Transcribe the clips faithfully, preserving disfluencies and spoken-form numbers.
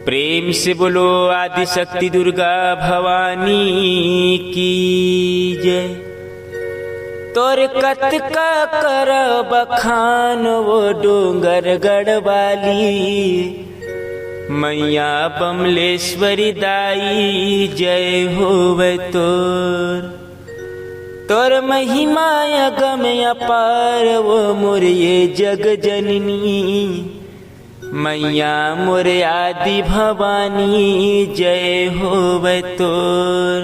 प्रेम से बोलो आदि शक्ति दुर्गा भवानी की जय। तोर कतका कर बखान वो डोंगरगढ़ वाली, मैया बमलेश्वरी दाई जय होवे तोर। तोर महिमा अगम अपार वो मोर ये जग जननी, मैया मोर आदि भवानी जय होवे तोर।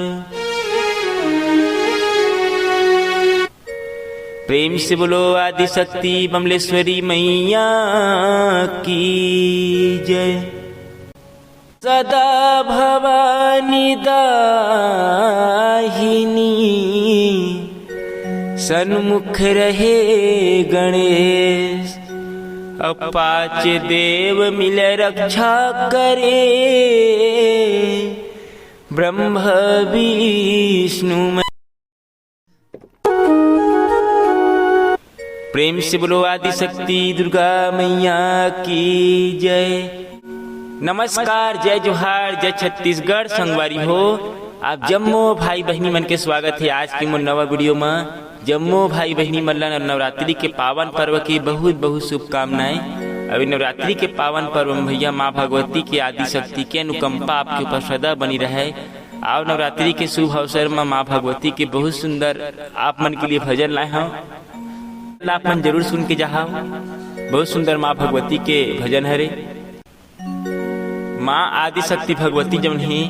प्रेम से बोलो आदि शक्ति बमलेश्वरी मैया की जय। सदा भवानी दाहिनी, सन्मुख रहे गणेश। अपाच देव मिल रक्षा करे, ब्रह्म विष्णु म-, प्रेम से बोलो आदि शक्ति दुर्गा मैया की जय। नमस्कार, जय जोहार, जय छत्तीसगढ़। संगवारी हो, आप जम्मो भाई बहिनी मन के स्वागत हे आज के मोर नवा वीडियो म। जम्मो भाई बहिनी मन ला नवरात्रि के पावन पर्व की बहुत बहुत शुभकामनाएं। अभी नवरात्रि के पावन पर्व में भैया माँ भगवती की आदि शक्ति के अनुकंपा आपके ऊपर सदा बनी रहे। आओ नवरात्रि के शुभ अवसर में माँ भगवती के बहुत सुंदर आप मन के लिए भजन लाए हव, आप मन जरूर सुन के जाहव। बहुत सुंदर माँ भगवती के भजन हरे। माँ आदि शक्ति भगवती जौन हे,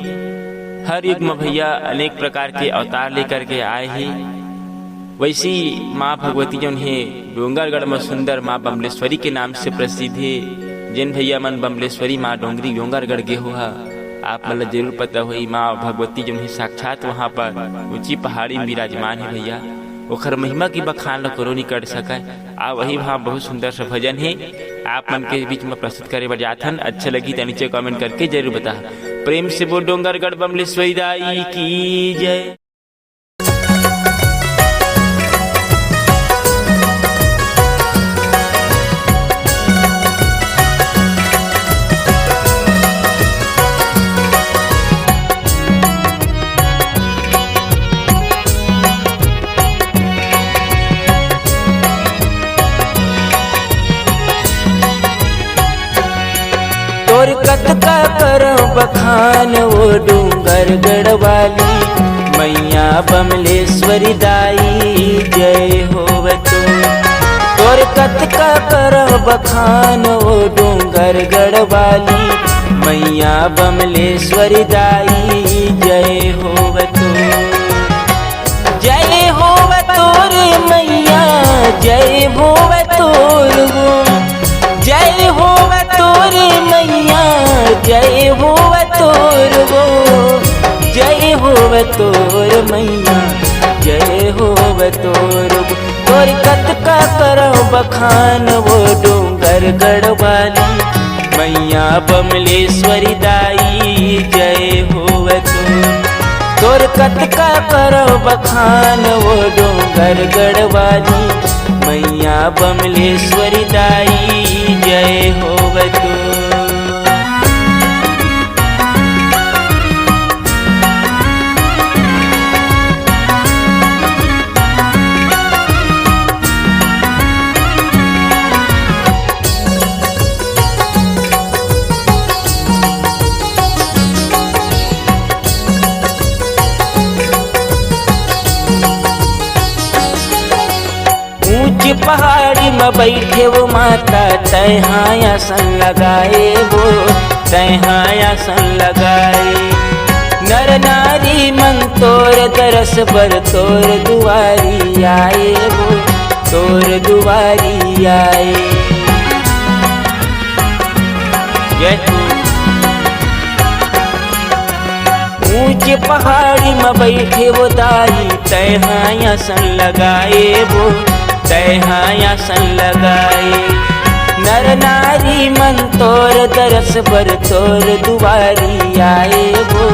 हर युग म भैया अनेक प्रकार के अवतार लेकर के आए हे। वैसी माँ भगवती जौन हे, डोंगरगढ़ म सुंदर माँ बमलेश्वरी के नाम से प्रसिद्ध हे। जेन भैया मन बमलेश्वरी माँ डोंगरी डोंगरगढ़ गे हो हा, आप मन ला जरूर पता होही। माँ भगवती जौन हे, साक्षात वहाँ पर ऊंची पहाड़ी में विराजमान हे भैया। ओखर महिमा की बखान ला करो नहीं कर सकय। आ वही वहाँ बहुत सुंदर सा भजन हे, आप मन के बीच में प्रस्तुत करे बर जात हन। अच्छा लगी त नीचे कमेंट करके जरूर बता। प्रेम से बोल डोंगरगढ़ बमलेश्वरी दाई की जय। तोर कतका करव बखान वो डोंगरगढ़ वाली, मैया बमलेश्वरी दाई जय होवे तोर। तोर कतका करव बखान वो डोंगरगढ़ वाली, मैया बमलेश्वरी दाई जय होवे तोर। जय होवे तोर मैया, जय होवे तोर वो। जय होवे तोर मैया, जय होवे तोर वो। जय होवे तोर मैया, जय होवे तोर वो। तोर कतका करव बखान वो डोंगरगढ़ वाली, मैया बमलेश्वरी दाई जय होवे तोर। तोर कतका करव बखान वो डोंगरगढ़ वाली, मैया बमलेश्वरी दाई जय होवे तोर। ऊंच पहाड़ी म बइठे वो माता, तैं हा आसन लगाए वो, तैं हा आसन लगाए। नर नारी मन तोर दरस बर तोर दुआरी आए वो, तोर दुआरी आए। जय हो। ऊंच पहाड़ी म बइठे वो दाई, तैं हा आसन लगाए वो, तैं हा आसन लगाए। नर नारी मन तोर दरस बर तोर दुआरी आए वो,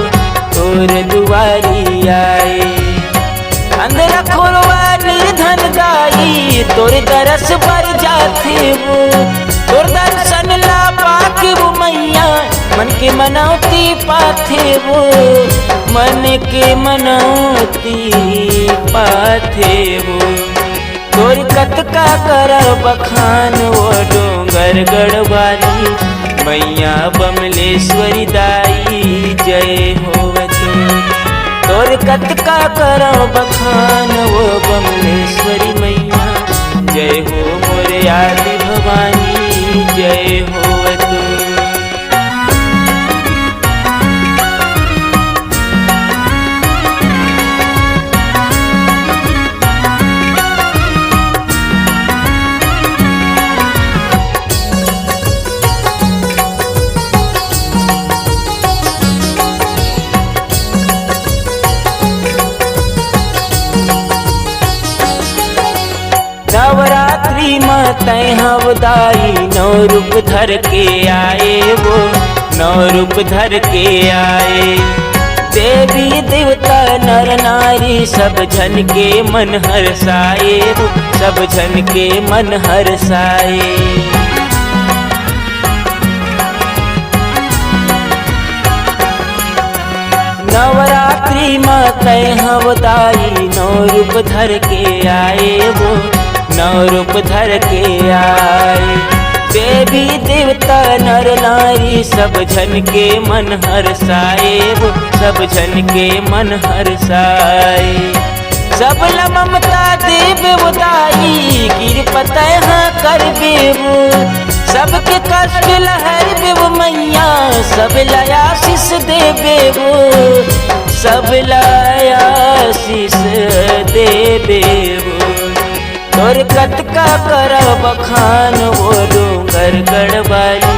तोर दुआरी आए। अंधरा खोरवा निर्धन दाई, तोर दरस बर जाथे वो, तोर दर्शन ला पाके वो मैया, मन के मनौती पाथे वो, मन के मनौती पाथे वो। तोर कतका करब बखान वो डोंगरगढ़ वाली, मैया बमलेश्वरी दाई जय होवे तोर। तोर कतका करब बखान वो बमलेश्वरी मैया, जय हो मोर आदि भवानी जय होवे तोर। नवरात्रि म तैं हव दाई, नौ रूप धर के आए वो, नौ रूप धर के आए। देवी देवता नर नारी सब झन के मन हर्षाए वो, सब झन के मन हर्षाए। नवरात्रि म तैं हव दाई, नौ रूप धर के आए वो, नौ रूप धर के आए। देवी देवता नर नारी सब झन के मन हर्षाए वो, सब झन के मन हर्षाए। सबला ममता देबे वो दाई, कृपा तैं ह करबे वो। सबके कष्ट ल हरबे वो मैया, सबला आशीष देबे वो, सबला आशीष देबे वो। तोर कतका करब बखान वो डोंगरगढ़ वाली,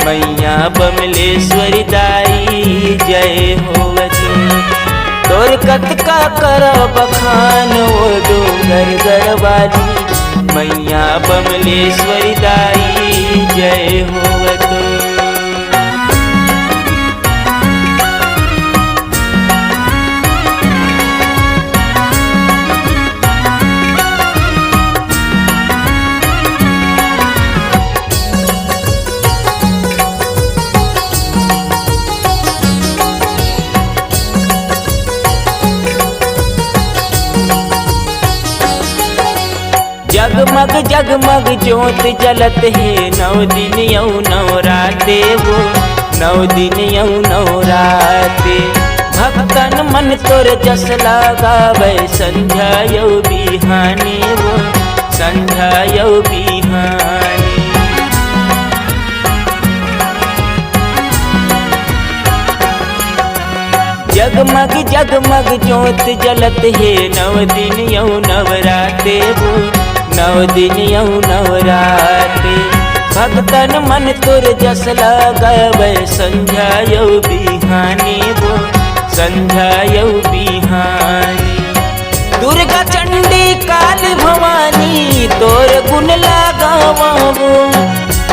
मैया बमलेश्वरी दाई जय होवे तोर। तोर कतका करब बखान वो डोंगरगढ़ वाली, मैया बमलेश्वरी दाई जय होवे तोर। जगमग जगमग जोत जलत हे, नौ दिन अउ नौ राते वो, नौ दिन अउ नौ राते। भक्तन मन तोर जस लगावे, संझा अउ बिहाने वो, संझा अउ बिहाने। जगमग जगमग जोत जलत हे, नौ दिन अउ नवराते वो, नौ दिन अउ नवराते। भक्तन मन तोर जस लगावे, संझा अउ बिहाने वो, संझा अउ बिहाने। दुर्गा चंडी काली भवानी तोर गुण लगावो,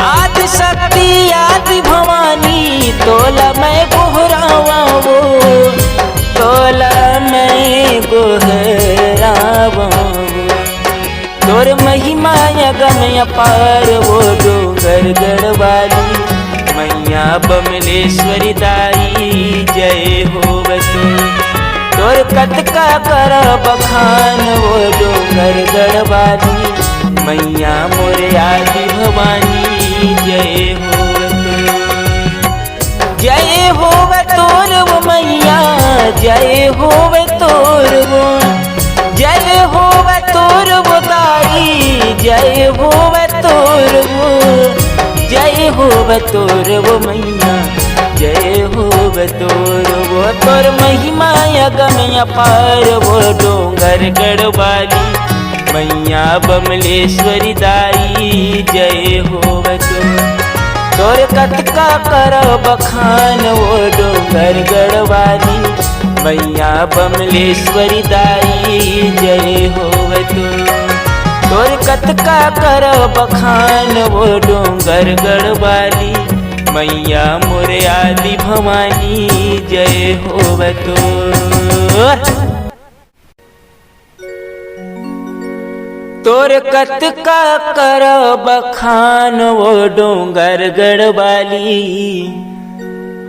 आदि शक्ति आदि भवानी तोला मैं गोहरावो, तोला मैं गोहरावो। तोर महिमा अगम अपार वो डोंगरगढ़ वाली, मैया बमलेश्वरी दाई जय होवे तोर। तोर कतका करब बखान वो डोंगरगढ़ वाली, मैया मोर आदि भवानी जय होवे तोर। जय होवे तोर वो मैया, जय होवे तोर वो, जय होवे तोर वो दाई, जय होवे तोर वो, जय होवे तोर वो मैया, जय होवे तोर वो। तोर महिमा अगम अपार वो डोंगरगढ़ वाली, मैया बमलेश्वरी दाई जय होवे तोर। तोर कतका करब बखान वो डोंगरगढ़ वाली, मैया बमलेश्वरी दाई जय होवे तोर। तोर कतका करब बखान वो डोंगरगढ़ वाली, मैया मोर आदि भवानी जय होवे तोर। तोर कतका करब बखान वो डोंगरगढ़ वाली,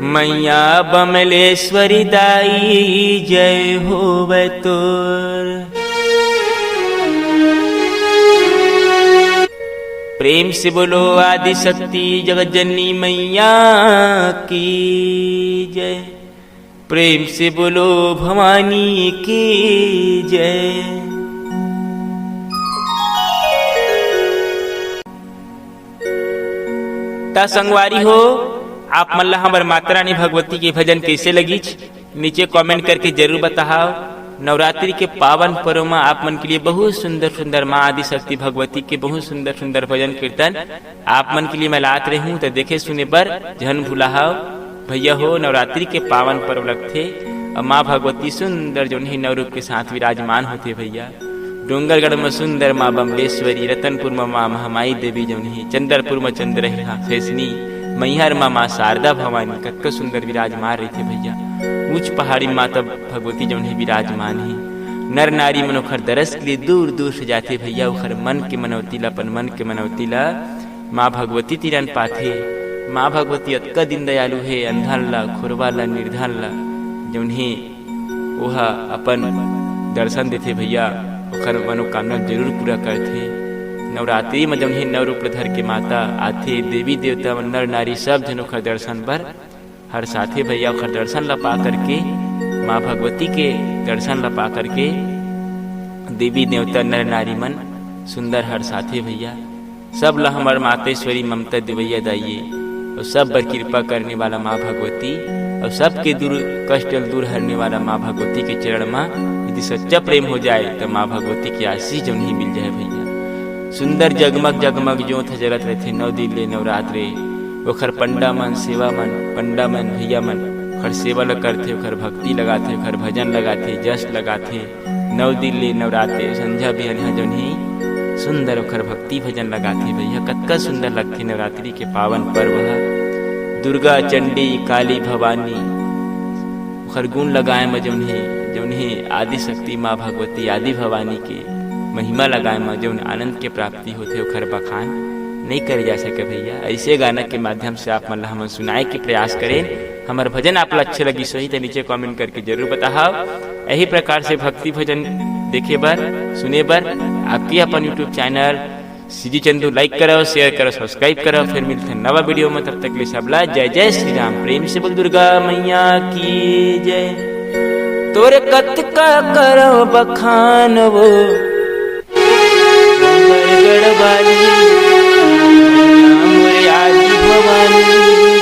मैया बमलेश्वरी दाई जय होवे तोर। प्रेम से बोलो आदि शक्ति जगत जननी मैया की जय। प्रेम से बोलो भवानी की जय। त संगवारी हो, आप मन ला हमर माता रानी भगवती के भजन कइसे लगिच, नीचे comment करके जरूर बताहव। नवरात्रि के पावन पर्व म आप मन के लिए बहुत सुंदर सुंदर माँ आदिशक्ति भगवती के बहुत सुंदर सुंदर भजन कीर्तन आप मन के लिए मैं लात रहूं, त देखे सुने बर झन भुलाहव। भैया हो, नवरात्रि के पावन पर्व लगथे अउ माँ भगवती सुंदर जौन हे नौ रूप के साथ विराजमान होथे भैया। डोंगरगढ़ म सुंदर माँ बमलेश्वरी, रतनपुर म माँ महामाई देवी जौन हे, चंद्रपुर म चंद्रहा सैसनी, मैहर म माँ शारदा भवानी, कतका सुंदर विराजमान रहिथे भैया। ऊंच पहाड़ी म माता भगवती जौन हे विराजमान हे। नर नारी मन ओखर दरस के लिए दूर दूर से जाथे भैया, ओखर मन के मनौती ला, अपन मन के मनौती ला माँ भगवती तीरन पाथे। माँ भगवती अतका दीन दयालु हे, अंधन ला, खुरवा ला, निर्धन ला, जौन हे ओहा अपन दर्शन देथे भैया, ओखर मनोकामना जरूर पूरा करथे। नवरात्रि म जौन हे नौ रूप धर के माता आथे, देवी देवता मन, नर नारी सब झन ओखर दर्शन बर हर साथे भैया, ओखर दर्शन ला पा करके, माँ भगवती के दर्शन ला पा करके देवी देवता नर नारी मन सुंदर हर साथे भैया। सब ला हमर मातेश्वरी ममता देवैया दाई ए, अउ सब बर कृपा करने वाला माँ भगवती, अउ सबके दूर कष्ट ल दूर हरने वाला माँ भगवती के चरण म यदि सच्चा प्रेम हो जाए, त माँ भगवती के आशीष जौन ही मिल जाए भैया। सुंदर जगमग जगमग जोत ह जलत रहिथे नौ दिन ले नवरात रे। ओखर पंडा मन, सेवा मन, पंडा मन, भैया मन ओखर सेवा ल करथे, ओखर भक्ति लगाथे, ओखर भजन लगाथे, जश लगाथे। नौ दिन ले नवरात्रि संझा बिहनिया जौन ही सुंदर ओखर भक्ति भजन लगाथे भैया। कतका सुंदर लगथे नवरात्रि के पावन पर्व ह। दुर्गा, चंडी, काली, भवानी ओखर गुण लगाए म जौन ही, जौन ही आदिशक्ति माँ भगवती आदि भवानी के महिमा लगाए म जौन आनंद के प्राप्ति होथे ओखर बखान नइ करे जा सके भैया। ऐसे गाना के माध्यम से आप मन ला हमन सुनाए के प्रयास करेन। हमर भजन आप ला अच्छे लगिस होही त नीचे comment करके जरूर बताहव। यही प्रकार से भक्ति भजन देखे बर, सुने बर आपके अपन YouTube channel CG Chandu like करव, share करव, subscribe करव। फिर मिलथे नवा video में, तब तक ले सबला जय जय श्री राम। प्रेम से बोल दुर्गा मैया की जय। तोर कतका करव बखान वो गड़गड़ वाली, मोरे आदि भवानी।